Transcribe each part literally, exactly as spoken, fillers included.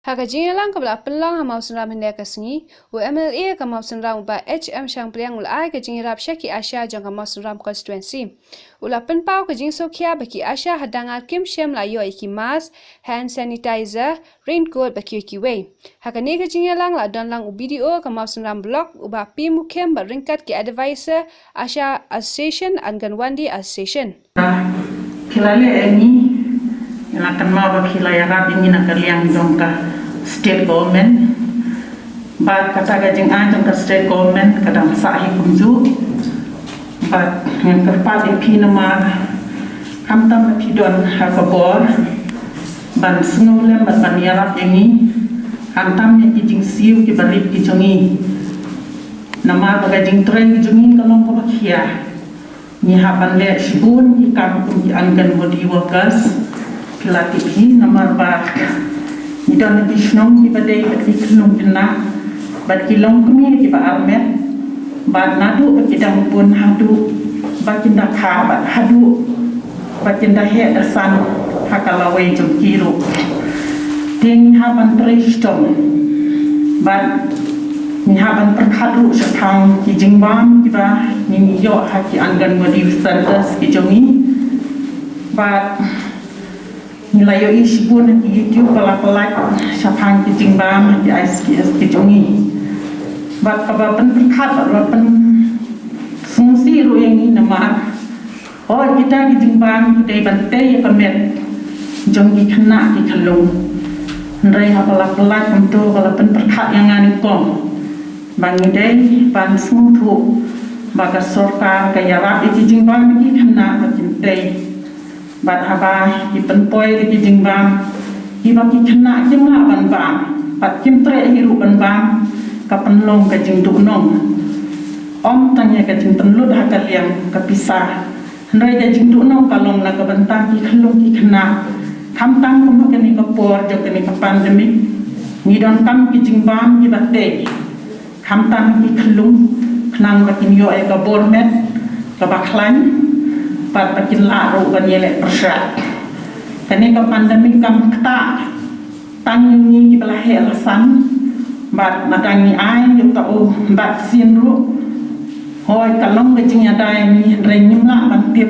Ha ka jingïalang kaba la pynlong ha Mawsynram hynne ka sngi, u M L A ka Mawsynram u Bah H M Shangpliang u la ai ka jingïarap sha ki ASHA jong ka Mawsynram constituency. U la pynpaw ka jingsngewkhia ba ki ASHA ha Dangar kim shym la ïoh ïa ki mask, hand sanitizer, raincoat bad kiwei kiwei. Ha kane ka jingïalang la don lang u B D O ka Mawsynram Block u Bah P Mukhim bad ryngkat ki advisor ASHA Association, Anganwadi Association. Phi la leh ïa ngi, ngi la kynmaw ba phi la ïarap ïa ngi na ka liang jong ka state government. Bad kata ka jingai jong ka state government ka dang sah hi kumjuh. Bad ngan kyrpad ïa phi namar khamtam ba phi don ha ka bor ban sngewlem bad ban ïarap ïa ngi, khamtam ïa ki jingsiew kiba rit ki jong ngi. Namar ba ka jingtrei ki jong ngi ka long kaba khia. Ngi hap ban leh shibun ki kam kum ki Anganwadi workers. Phi la tip hi namar ba ngi don ki shnong kiba dei bad ki khynnah bad ki longkmie kiba armet. Bad naduh ba ki dang bun haduh ba kin da kha bad haduh ba kin da heh da san ha ka lawei jong ki ruh. Te ngi hap ban trei shitom bad ngi hap ban pyrkhat ruh shaphang ki jingbam kiba ngi ïoh ha ki Anganwadi centers ki jong ngi. Bad ngi la ïohi shibun ha ki YouTube ba la pyllait shaphang ki jingbam ha ki I C D S ki jong ngi. Bad kaba pynpyrkhat bad la pynsngewsih ruh ïa ngi namar hooid kita ki jingbam ki dei ban tei ïa ka met jong ki khynnah ki khyllung. Hynrei haba la pyllait kumto ba la pynpyrkhat ïa nga nyngkong ba ngi dei ban sngewthuh ba ka sorkar ka ïarap ïa ki jingbam ïa ki khynnah ba kin tei. Bad haba ki pynpoi ïa ki jingbam kiba ki khynnah kim lah ban bam bad kim treh hi ruh ban bam, ka pynlong ka jingduhnong. Ym tang ïa ka jingpynlut ha ka liang ka pisa, hynrei ka jingduhnong ka long na ka bynta ki khyllung ki khynnah. Khamtam kum ha kane ka por jong kane ka pandemic, ngi donkam ki jingbam kiba tei. Khamtam ki khyllung, khnang ba kin ïoh ïa ka bor met kaba khlaiñ bad ba kin lah ruh ban ïaleh pyrshah. Kane ka pandemic kam ktah tang ïa ngi kiba la heh la san bad lada ngi ai ïa uta u vaccine ruh, hooid ka long ka jingïada ïa ngi, hynrei ngim lah ban tip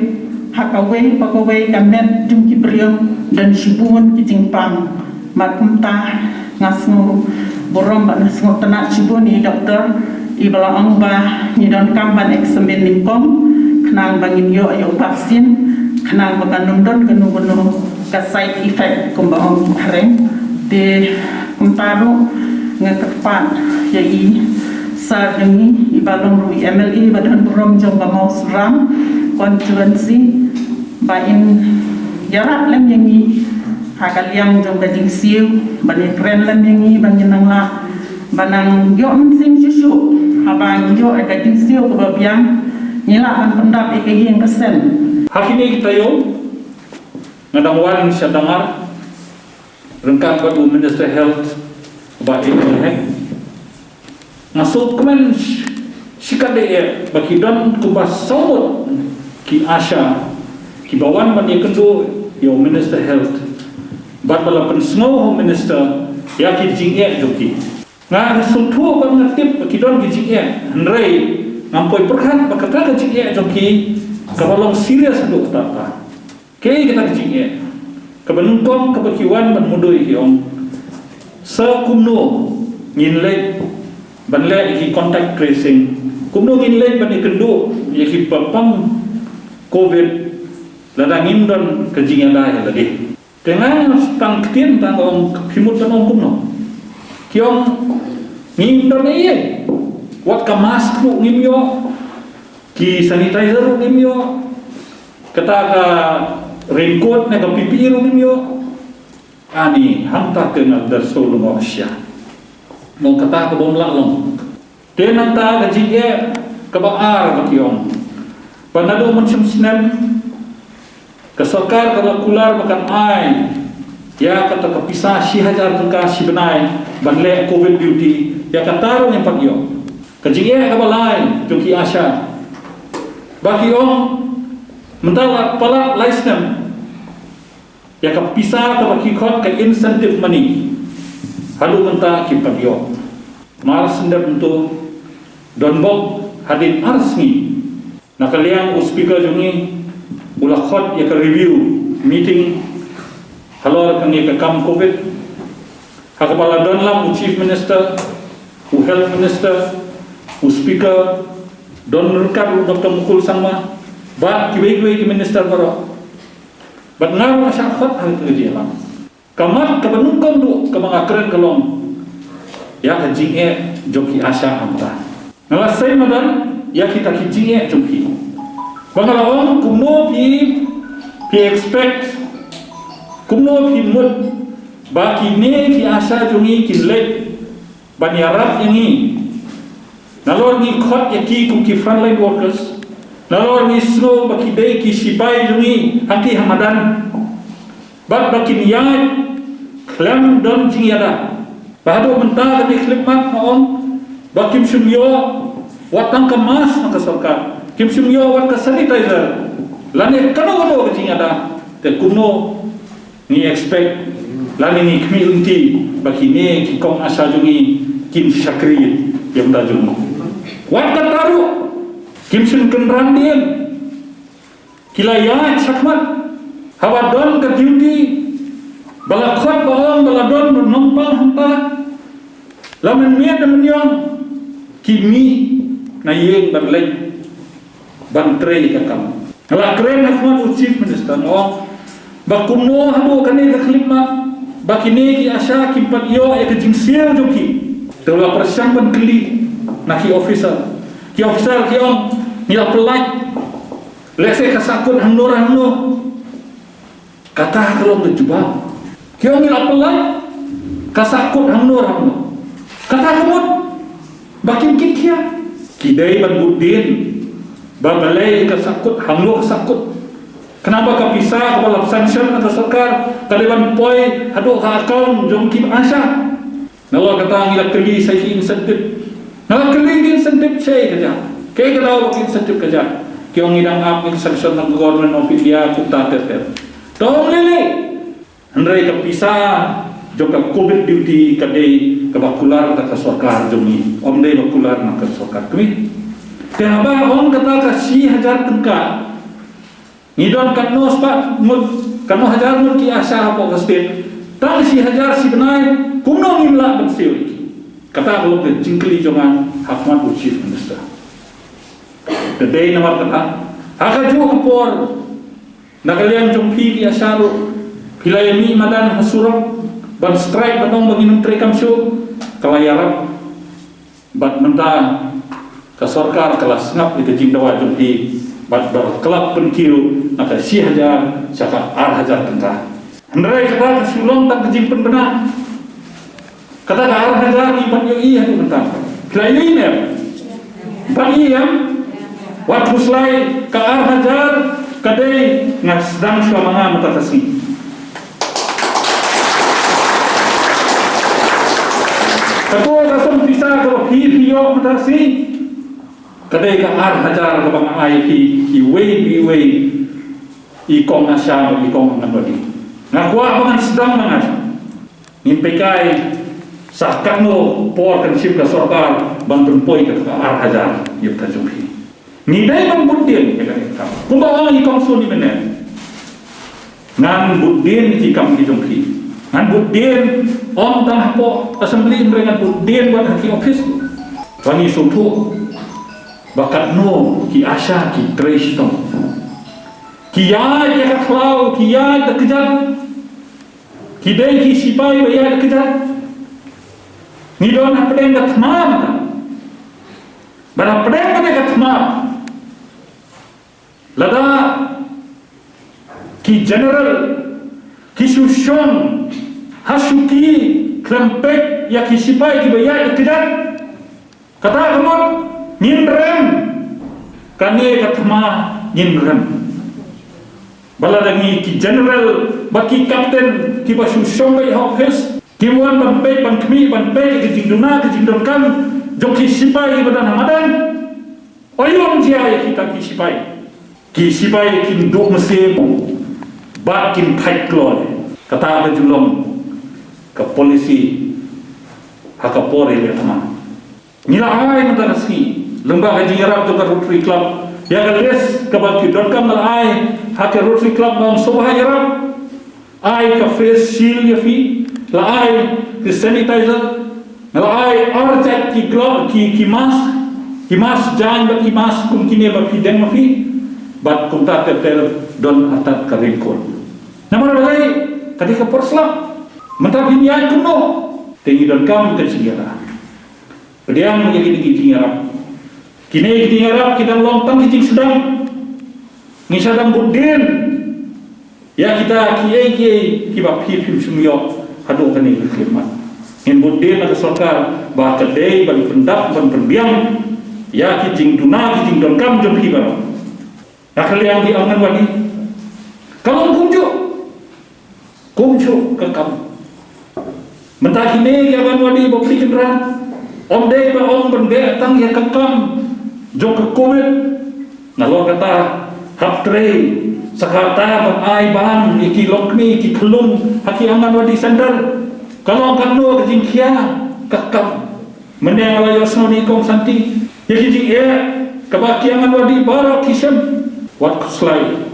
ha kawei pa kawei ka met jong ki briew don shibun ki jingpang. Bad kumta nga sngewburom bad nga sngewtynnat shibun ïa i doktor iba la ong ba ngi donkam ban examine nyngkong khnang ba ngin ïoh ïa u vaccine khnang ba kan ym don kano kano ka side effect kumba ong ki phareng. Te kumta ruh nga kyrpad ïa i sir jong ngi iba long ruh i M L A ba don burom jong ka Mawsynram constituency ba in ïarap lem ïa ngi ha ka liang jong ka jingsiew, ban ïakren lem ïa ngi ba ngin nang lah ban nang ïoh mynsiem shuh shuh haba ngi ïoh ïa ka jingsiew kaba biang, ngi lah ban pyndap ïa ka ïing ka sem. Ha kine ki taïew nga dang wan sha Dangar ryngkat bad u Minister Health, Bah Alex Hynrei. Nga sngewkmen shikatdei eh ba ki don kumba saw ngut ki ASHA kiba wan ban ïakynduh ïa u Minister Health bad ba la pynsngew ha u Minister ïa ki jingeh jong ki. Nga sngewthuh bad nga tip ba ki don ki jingeh, hynrei ngam poi pyrkhat ba kata ka jingeh jong ki kaba long serious haduh katta katta. Kaei kata ka jingeh kaba nyngkong kaba ki wan ban mudui, ki ong sa kumno ngin leit ban leh ïa ki contact tracing, kumno ngin leit ban ïakynduh ïa kiba pang covid lada ngim don ka jingïada ïa lade. Te nga tang ktien tang ong, ki mut ban ong kumno? Ki ong ngim don ei ei, wat ka mask ruh ngim ïoh, ki sanitizer ruh ngim ïoh, kata ka raincoat ne ka P P E ruh ngim ïoh. Ani hangta te nga da shu lyngngoh sha. Long kata ka bym lah long. Te nangta ka jingeh kaba ar ba ki ong ba naduh mynshem snem ka sorkar ka la kular ba kan ai ïa kata ka pisa shi hajar tyngka shi bnai ban leh covid duty, ïa kata ruh ngim pat ïoh. Ka jingeh kaba lai jong ki ASHA ba ki ong mynta la palat lai snem ïa ka pisa kaba ki khot ka incentive money. Haduh mynta kim pat ïoh. Mar shen dep mynta don bok hadien ar sngi. Na ka liang u speaker jong ngi u la khot ïa ka review meeting halor kane ka kam covid. Ha kaba la don lang u chief minister, u health minister, u speaker, don ryngkat u Doctor Mukul Sangma bad kiwei kiwei ki minister baroh. Bad nga ruh nga shah khot ha kata ka jingïalang. Ka mat kaba nyngkong duh kaba nga kren ka long ïa ka jingeh jong ki ASHA ha mynta. Nga la sei madan ïa kita ki jingeh jong ki. Ba nga la ong kumno phi, phi expect, kumno phi mut ba kine ki ASHA jong ngi kin leit ban ïarap ïa ngi. Nalor ngi khot ïa ki kum ki frontline workers. Nalor ngi sngew ba ki dei ki sipai jong ngi hangtei ha madan. Bad ba kin ïaid khlem don jingïada. Ba haduh mynta ka dei khlem mat nga ong ba kim shym ïoh wat tang ka mask na ka sorkar. Kim shym ïoh wat ka sanitizer. Lane kano kano ka jingïada. Te kumno ngi expect lane ngi khmih lynti ba kine ki kong ASHA jong ngi kin shakri ïa mynta jong ngi. Wat kata ruh kim shym kynran dien. Ki la ïaid shakhmat haba don ka duty ba la khot ba ong ba la don nongpang hangta. La mynmiet na mynïong ki mih na ïing ban leit ban trei ka kam. Nga la kren ha khmat u chief minister nga ong ba kumno haduh kane ka khyllipmat ba kine ki ASHA kim pat ïoh ïa ka jingsiew jong ki. Te la pyrshang ban kylli na ki officer. Ki officer ki ong ngi la pyllait. Lehse ka sahkut hangno hangno. Kata ka long ka jubab. Ki ong ngi la pyllait, ka sahkut hangno hangno. Kata ka mut ba kin kit khia. Ki dei ban bud dien ba balei ka sahkut hangno ka sahkut. Khnang ba ka pisa kaba la sanction na ka sorkar ka dei ban poi haduh ka account jong ki ASHA. Nalor kata ngi la kylli sa ki incentive. Nga la kylli ki incentive shaei ka jia. Kaei ka daw ba ki incentive ka jia. Ki ong ngi dang ap ngi sanction na ka Government of India kumta ter ter. To ong lei lei. Hynrei ka pisa jong ka covid duty ka dei kaba kular da ka sorkar jong ngi. Ym dei ba kular na ka sorkar kmie. Te haba ong kata ka shi hajar tyngka. Ngi don katno spah ngut, katno hajar ngut ki ASHA hapoh ka state. Tang shi hajar shi bnai, kumno ngim lah ban siew ïa ki. Kata ka long ka jingkylli jong nga ha khmat u chief minister. Ka dei namar kata ha kajuh ka por na ka liang jong phi ki ASHA ruh phi la ïa mih madan ha surok ban strike ban ong ba ngin ym trei kam shuh. Ka la ïarap. Bad mynta ka sorkar ka la sngap ïa ka jingdawa jong phi bad ba ka la pynkiew na ka shi hajar sha ka ar hajar tyngka. Hynrei kata ka shu long tang ka jingpynbna. Kata ka ar hajar ngi pat ïohi haduh mynta. Phi la ïohi ne em? Pat ïohi em? Wat khuslai ka ar hajar ka dei nga sdang shuwa ma nga mynta ka sngi. Kato ka song pisa kaba phi phi ïoh mynta ka sngi ka dei ka ar hajar kaba nga ai phi iwei pa iwei i kong ASHA bad i kong Anganwadi. Nga kwah ba ngan sdang ma nga. Ngin peit kai sa katno por kan shim ka sorkar ban pynpoi kata ka ar hajar ïa ka jong phi. Ngi dei ban bud dien ïa kane ka kam. Kumba ong i kong Soe mynne. Ngan bud dien ïa ki kam ki jong phi. Ngan bud dien ym tang hapoh assembly hynrei ngan bud dien wat ha ki office. Ba ngi sngewthuh ba katno ki ASHA ki trei shitom. Ki ïaid ïa ka khlaw, ki ïaid da kjat. Ki dei ki sipai ba ïaid da kjat. Ngi don hapdeng ka thma mynta. Bad hapdeng kane ka thma lada ki general ki shu shong ha shuki khlem peit ïa ki sipai kiba ïaid da kjat. Kata ka mut ngin rem. Kane ka thma ngin rem. Ba lada ngi ki general bad ki captain kiba shu shong beit ha office kim wan ban peit ban khmih ban peit ka jingduna ka jingdonkam jong ki sipai kiba don ha madan. Aïu ym jia ïa kita ki sipai. Ki sipai kin duh mynsiem bad kin thait kloi. Kata ka ju long ka policy ha ka por ïaleh thymmai. Ngi la ai mynta ka sngi lyngba ka jingïarap jong ka Rotary Club ïa ka list kaba ki donkam, la ai ha ka Rotary Club, ba ong sngewbha ïarap. Ai ka face shield ïa phi, la ai ki sanitizer, la ai ar jait ki glove, ki, ki mask, ki mask jaiñ bad ki mask kum kine ba phi deng ma phi, bad kumta ter ter don artat ka raincoat. Namar balei? Ka dei ka por slap. Mynta phin ïaid kumno? Te ngi donkam ka jingïarap. Pdiang ïa kine ki jingïarap. Kine ki jingïarap ki dang long tang ki jingsdang. Ngi sa dang bud dien ïa kita kiei kiei kiba phi phim shym ïoh haduh kane ka khyllipmat. Ngin bud dien na ka sorkar ba ka dei ban pyndap ban pynbiang ïa ki jingduna ki jingdonkam jong phi baroh. Na ka liang ki Anganwadi, ka long kumjuh kumjuh ka kam. Mynta kine ki Anganwadi ba phi kynran, ym dei ba ong ban beh tang ïa ka kam jong ka covid. Nalor kata, hap trei sa kata ban ai bam ïa ki longkmie ki khyllung ha ki Anganwadi center. Ka long katno ka jingkhia ka kam. Mynne nga la ïohsngew na i Kong Santi ïa ki jingeh kaba ki Anganwadi baroh ki shem. Wat khuslai.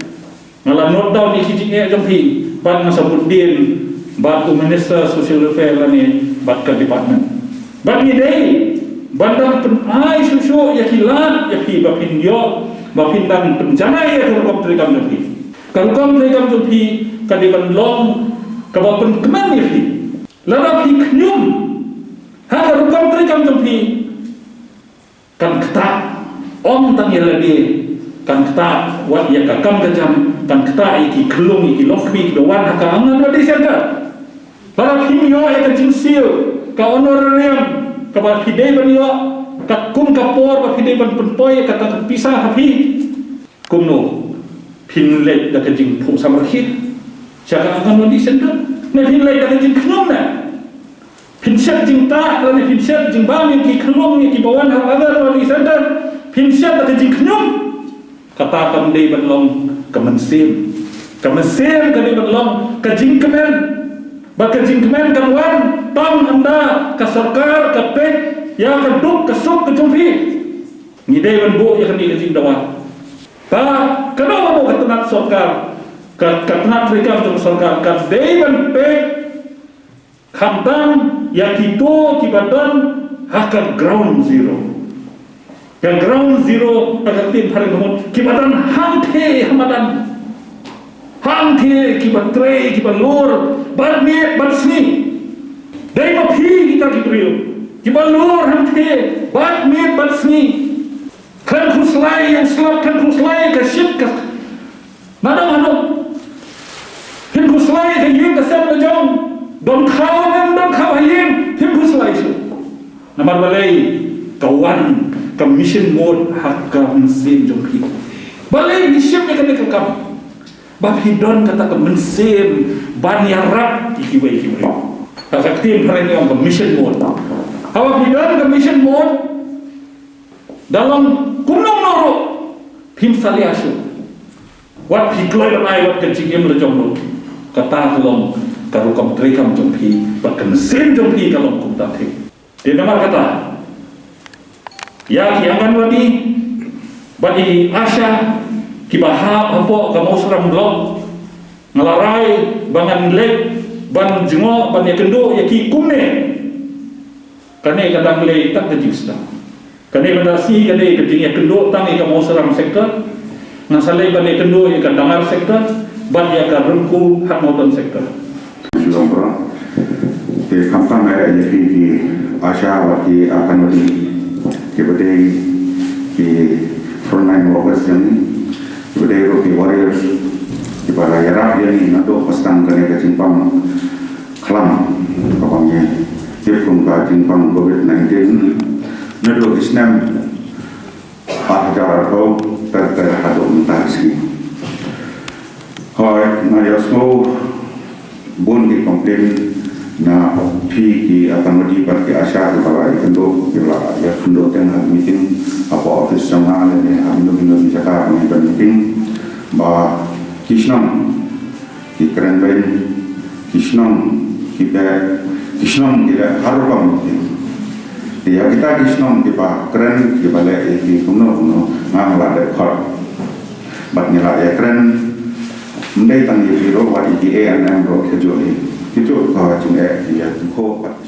Nga la note down ïa ki jingeh jong phi bad nga sa bud dien bad u Minister Social Welfare lane bad ka department. Bad ngi dei ban dang pynai shuh shuh ïa ki lad ïa phi ba phin ïoh, ba phin dang pynjanai ïa ka rukom treikam jong phi. Ka rukom treikam jong phi ka dei ban long kaba pynkmen ïa phi. Lada phi khñium ha ka rukom treikam jong phi, kan ktah ym tang ïa lade, kan ktah wat ïa ka kam ka jam, kan ktah ïa ki khyllung, ïa ki longkmie kiba wan ha ka Anganwadi center. Lada phim ïoh ïa ka jingsiew, ka honorarium kaba phi dei ban ïoh, ka kum ka por ba phi dei ban pynpoi ïa kata ka pisa ha phi, kumno phin leit da ka jingphuh samrkhie sha ka Anganwadi center? Ne phin leit da ka jingkhñium ne? Phin shet jingtah lane phin shet jingbam ïa ki khyllung ïa kiba wan ha Anganwadi center? Phin shet da ka jingkhñium? Kata kam dei ban long ka mynsiem. Ka mynsiem ka dei ban long ka jingkmen. Ba ka jingkmen kan wan tang ynda ka sorkar ka peit ïa ka duk ka suk ka jong phi. Ngi dei ban buh ïa kane ka jingdawa. Ta ka dawa ka tnat sorkar, ka, ka tnat treikam jong sorkar ka dei ban peit khamtam ïa kito kiba don ha ka ground zero. Ka ground zero, ka ktien phareng ka mut, kiba don hangthie ha madan. Hangthie kiba trei, kiba lur bad miet bad sngi. Dei ma phi kita ki briew kiba lur hangthie bad miet bad sngi. Khlem khuslai ïa u slap, khlem khuslai ïa ka shit ka nadong hadong. Phim khuslai ïa ka ïing ka sem la jong. Don khaw ne ym don khaw ha ïing, phim khuslai shuh. Namar balei? Ka wan ka mission mode ha ka mynsiem jong phi. Balei phi shim ïa kane ka kam? Ba phi don kata ka mynsiem ban ïarap ïa kiwei kiwei. Ka, ka ktien phareng ong ka mission mode. Haba phi don ka mission mode, da long kumno kumno ruh, phim salia shuh. Wat phi kloi ban ai wat ka jingim la jong ruh, kata ka long ka rukom treikam jong phi, bad ka mynsiem jong phi ka long kumta thik. Te namar kata, ïa ki Anganwadi bad i ASHA kiba hap hapoh ka Mawsynram Block, nga la rai ba ngan leit ban jngoh ban ïakynduh ïa ki kumne. Kane ka dang lei tang ka jingsdang. Kane ka dang shi kane ka jingïakynduh tang ïa ka Mawsynram sector. Ngan sa leit ban ïakynduh ïa ka Dangar sector bad ïa ka Rengku Hardmawton sector. Shillong Bra. Te khamtam eh ïa ki, ki ASHA bad ki Anganwadi, kiba dei ki frontline workers jong ngi, kiba dei ruh ki warriors kiba la ïarap ïa ngi naduh ba sdang kane ka jingpang khlam kaba ngi tip kum ka jingpang covid nineteen naduh ki snem ar hajar arphew ter ter haduh mynta ka sngi. Hooid, nga ïohsngew bun ki complain na phi ki Anganwadi bad ki ASHA kiba la ïakynduh, kiba la ïakynduh teng ha meeting hapoh office jong nga lane ha kino kino ki jaka ba ngi don meeting, ba ki shnong ki kren beiñ, ki shnong ki beh, ki shnong ki leh har rukom ki. Ïa kita ki shnong kiba kren kiba leh ïa ki kumno kumno nga la dep khot. Bad ngi la ïa kren. Ym dei tang ïa ki ruh, wat ïa ki A N M ruh ki ju ïa ki ju ka jingeh ïa ki kho.